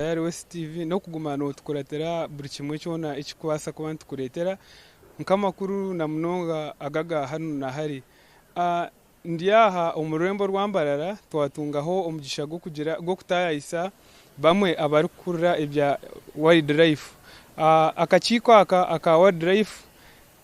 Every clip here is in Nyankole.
Tayari West TV n'okuguma nootukuratira buri kimwe kyona ekirikubaasa kuba nitukureetera nk'amakuru na munonga aga aga hanu na hari. Ndi aha omu rurembo rwa Mbarara twatungaho omugisha gw'okugira gw'okutaayayisa bamwe abarikukurira ebya Wildlife. Akakiiko aka aka Wildlife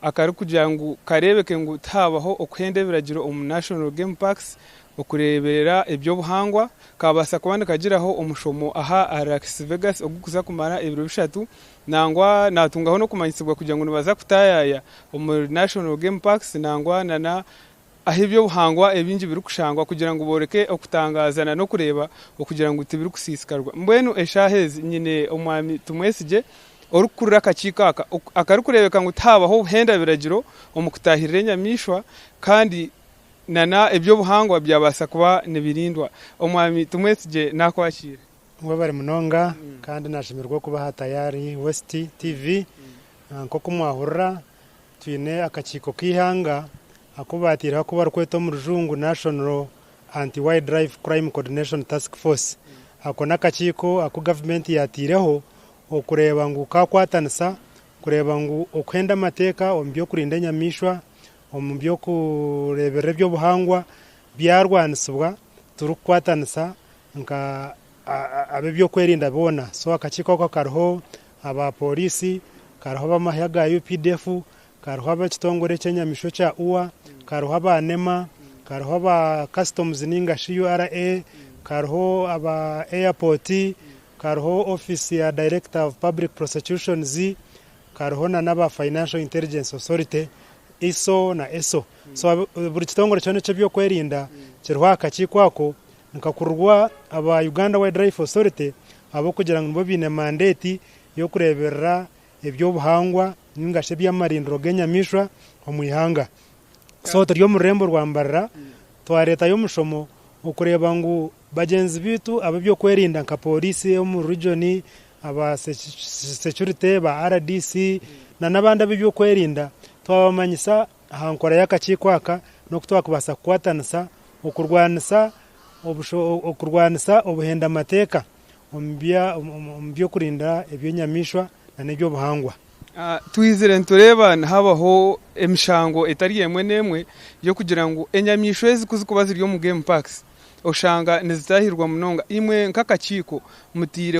akarikugira ngu kareebeke ngu tihaabaho okuhenda ebiragiro omu National Game Parks okureeberera eby'obuhangwa, kaabaasa kuba nikagiraho omushomo aha ahari Las Vegas ogurikuza kumara ebiro bishatu. Nangwa naatungaho n'okumanyisibwa kugira ngu nibaza kutaayaaya omuri National Game Parks nangwa nana ahu eby'obuhangwa ebingi birikushangwa kugira ngu booreke okutangaaza na n'okureeba okugira ngu tibirikusiisikarwa. Mbwenu eshaaha ezi nyine Omwami Tumwesigye orikukurira akakiiko aka akarikureebeka ngu tihaabaho obuhenda biragiro omu kutaahirira enyamaishwa kandi nana eby'obuhangwa byabaasa kuba nibirindwa. Omwami Tumwesigye naakwakiira. Mwebare munonga kandi nashemererwa okuba aha Tayari West TV. Nk'oku mwahurira twine akakiiko k'eihanga aku baataireho aku barikweta omu rujungu National Anti-Wildlife Crime Coordination Task Force. Ako n'akakiiko aku gavumenti yaataireho okureeba ngu kaakwatanisa kureeba ngu okuhenda amateeka omu by'okurinda enyamaishwa, omu by'okureeberera eby'obuhangwa byarwanisibwa turikukwatanisa nka ab'ebyokwerinda boona. So akakiiko ako kariho aba pooriisi, kariho ab'amahe aga UPDF, kariho ab'ekitongore eky'enyamaishwa ekya UWA, kariho aba NEMA, kariho aba customs ninga shi URA, kariho aba airport, kariho ofiisi ya Director of Public Prosecutions, kariho na n'aba Financial Intelligence Authority, ISO na ESO. So buri kitongore kyona eky'ebyokwerinda kiriho aha kakiiko ako nikakurirwa aba Uganda Wildlife Authority ahabw'okugira ngu nibo baine mandate y'okureeberera eby'obuhangwa ninga shi eby'amarindiro g'enyamaishwa omu ihanga. So turi omu rurembo rwa Mbarara twareetayo omushomo okureeba ngu bagyenzi baitu ab'ebyokwerinda nka pooriisi ey'omu region, aba security ba RDC na n'abandi ab'ebyokwerinda twabamanyisa aha nkora y'akakiiko aka n'oku twakubaasa kukwatanisa okurwanisa okurwanisa obuhendamateeka omu by'okurinda eby'enyamaishwa n'eby'obuhangwa. Twizire nitureeba nihabaho emishango etari emwe n'emwe y'okugira ngu enyamaishwa ezi ku zirikuba ziri omu game parks oshanga nizitaahirwa munonga. Imwe nk'akakiiko mutaire.